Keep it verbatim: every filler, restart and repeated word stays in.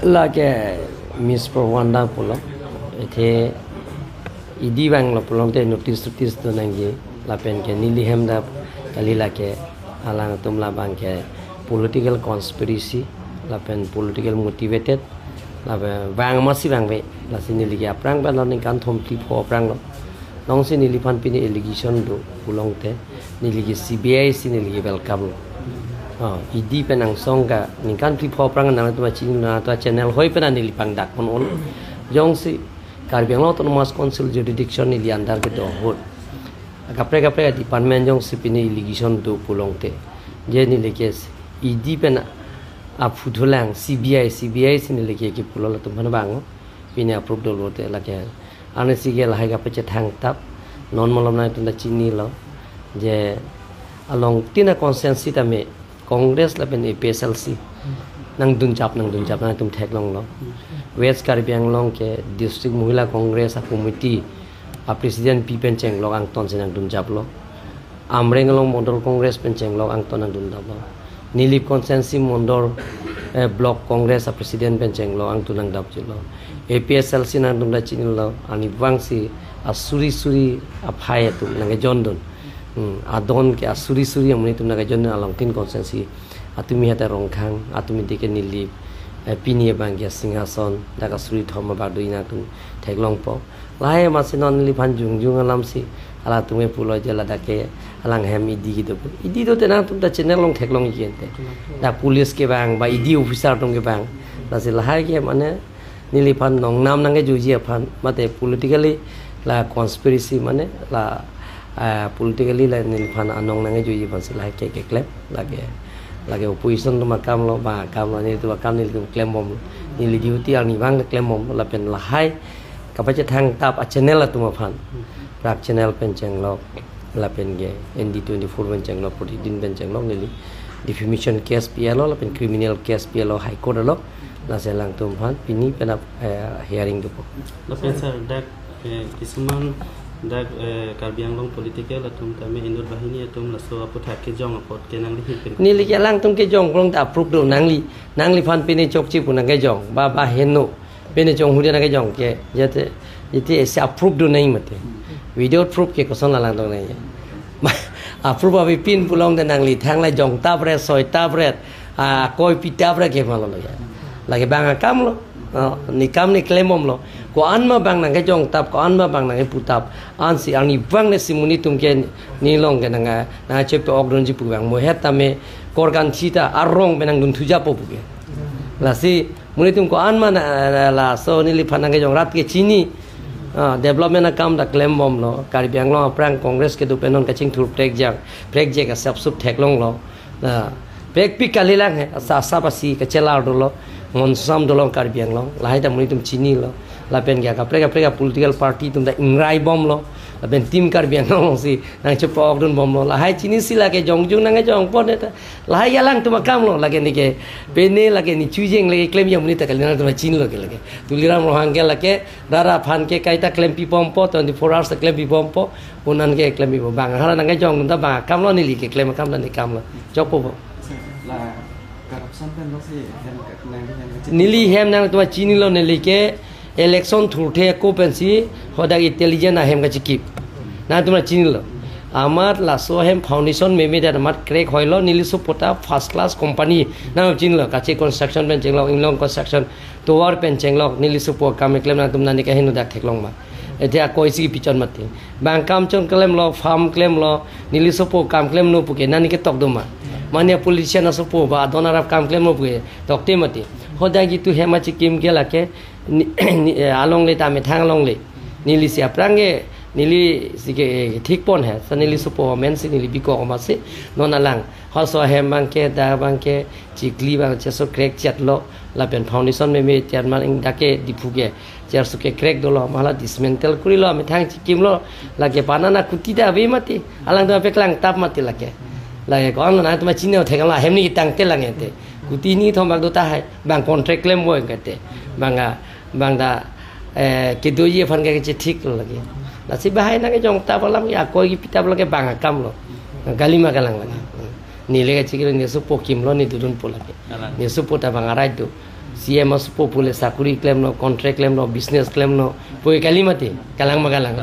Lake Miss Prabhanda pulo, athe idi vanglo pulote notice notice do nangji, lapen ke neli hem ta kali lake alangtum labang ke political conspiracy, lapen political motivated, lapen vang masi vangve, lasi neli ke aphrang pen lo ningkan thom phli pho aphrang lo. Nongsi neliphan pini allegation do pulote, neli ke C B I si neli ke welcome lo. Oh, idi pen angsong ke ningkan phli pho aphrang nangtum chini nangtum channel hoi pen neli pangdak pon ol. Jongsi Karbi Anglong Autonomous Council jurisdiction neli under kedo ahut, kaprek kaprek department jongsi pini allegation do pulote, je neli ke idi pen aphu thulang C B I, C B I si neli ke kipulo latum phan vang. Pini approve dolo te lake. Ansi ke lahai kapachethang tap. Non malom nangtum ta chinilo, je along tin a constituency tame Congress lapen A P H L C nangdunjap, nangdunjap nangtum theklonglo. West Karbi Anglong ke District Mohila Congress a committee a president pi pen chenglok angton si nangdunjaplo. Amreng along Model Congress pen chenglok angton nangdunjaplo. Nilip constituency Model, eh, Block Congress a president pen chenglok angton nangdunjaplo. A P H L C nangtum ta chinilo, arnivang si asuri suri aphai atum nangkejondun. Hmm, adon ke asuri suri amonit atum nangkejondun along tin constituency. Atumi hata Rongkhang, atumi deke Nilip, eh, pini abang ke Singhason, dak asuri thom abang do nangtum theklongpo. Lahai masi non neliphan jongjong alam si, halatum ke pulo je ladak ke alang hem idi kedo. Idi do te nangtum ta channel along theklongji ante. Dak police kevang, ba idi officer atum kevang. Lasi lahai ke mane neliphan nongnam nangkejoji aphan, mate politically la conspiracy mane la, ah, politically la neliphan anong nangkejoji aphan si lahai ke keklem, lake, lake opposition atum akam lo, ba akam lo, nelitum akam nelitum klembomlo. Neli duty arnivang klembomlo, lapen lahai kapachethang tap a channel atum aphan. Prak channel pen chenglok, lapen ke N D twenty-four pen chenglok, Pratidin pen chenglok, neli defamation case pilo, lapen criminal case pilo High Court along. Lasi alangtum aphan pini penap, eh, hearing dopo. Lapen sir, dak, eh, kisuman dak, eh, Karbi Anglong political atum tame inut banghini atum laso aputhak kejong apot ke nangli hin pen. Neli ke alangtum kejong pulote approve do nangli, nangliphan pini chokche pu nangkejong, ba, ba heno. Pini chonghuri nangkejong ke, jate, jate isi approve do nangji mate. Without proof ke koson alangtum nangji. Approve abi pin pulote nangli thanglai jong tap ret, soi tap ret, ah, koi pi tap ret ke malo lo ya. Lake bang akam lo, oh, ne kam ne klembomlo. Ko-an ma bang nangkejong tap, ko-an ma bang nangkepu tap. Ansi arnivang ne si monit atum ke nelong ke nang, nangchepe-okdunji pu bang. Mo het tame korkan chita arong pen nangdunthujapo pu ke. Lasi monit atum ko-an ma na, na, laso neliphan nangkejong rat ke chini. Ah, development akam ta klembomlo. Karbi Anglong aphrang Congress kedo pen non kachingthur prekjak, prekjak asap sup theklonglo. Na, prekpik kalilang he, asa, asap asi kachelar dolo, monsam dolo Karbi Anglong. Lahai ta monit atum chinilo. Lapen ke kaprek kaprek political party atum ta ingraibomlo. Lapen Team Karbi Anglong si nangchepe-okdunbomlo. Lahai chini si lake jongjong nangkejongpon ta. Lahai alangtum akam lo, lake neke, pene lake ne chojeng lake klem ya monit ta kali nangtum chinilo ke lake. Tuliram Ronghang ke lake, rara aphan ke kaita klempipompo, twenty-four hours ta klempipompo, unan ke klempipompo. Bang hala nangkejong ta bang akam lo, neli keklem akam ta ne kam lo. Chokpo bo. La corruption pen lo si, hem ka, nangli hem ka chini. Neli hem nangtum chinilo, neli ke election thurthe ako pensi hadak intelligence ahem kachikip. Nangtum chinilo. Amat laso ahem foundation meme det amat crack hoilo, neli sopo ta first class company. Nangtum chinilo, Kache Construction pen chenglok, Inglong Construction, tovar pen chenglok, neli sopo akam keklem, nangtum nani kaheno dak theklong ma. Ete akoi si pichon mati. Bang kam chon klemlo, farm klemlo, neli sopo kam klemlo puke nani ketok do ma. Mane politician asopo ba adon arap kam klemlo puke tokte mati. Hadak jitu hem kachikim ke lake ni, ni, eh, alongle ta methang alongle. Neli si aphrang ke, neli si ke, eh, thikpon he. Sa neli sopo amen si neli bikok amat si non alang. Halaso ahem bang ke, dak bang ke, chikli bang cheso crack chetlo, lapen foundation meme chairman ing dak ke Diphu ke, chair suke crack dolo, ma hala dismantle kurilo, methang chikimlo, lake panana kuti ta ave mati, alangtum peklang tap mati lake. Lake ko-an lo nangtum chinilo theklo, ahem ne ketangte lang ete. Kuti ne thom bak do tahai, bang contract klem bo eng kete. Bang a, bang ta, eh, kedoji aphan ke kachethiklo lake. Lasi bahai nangkejong tap alam ke akoi kepi tap lake bang akam lo. Galima kalang lake. Neli kachikilo, ne sopo kimlo, ne dodunpo lake. Kalang. Ne sopo ta bang arai do. C M asopo pule sakuri klemlo, contract klemlo, business klemlo, poi kali mati, kalang ma kalang.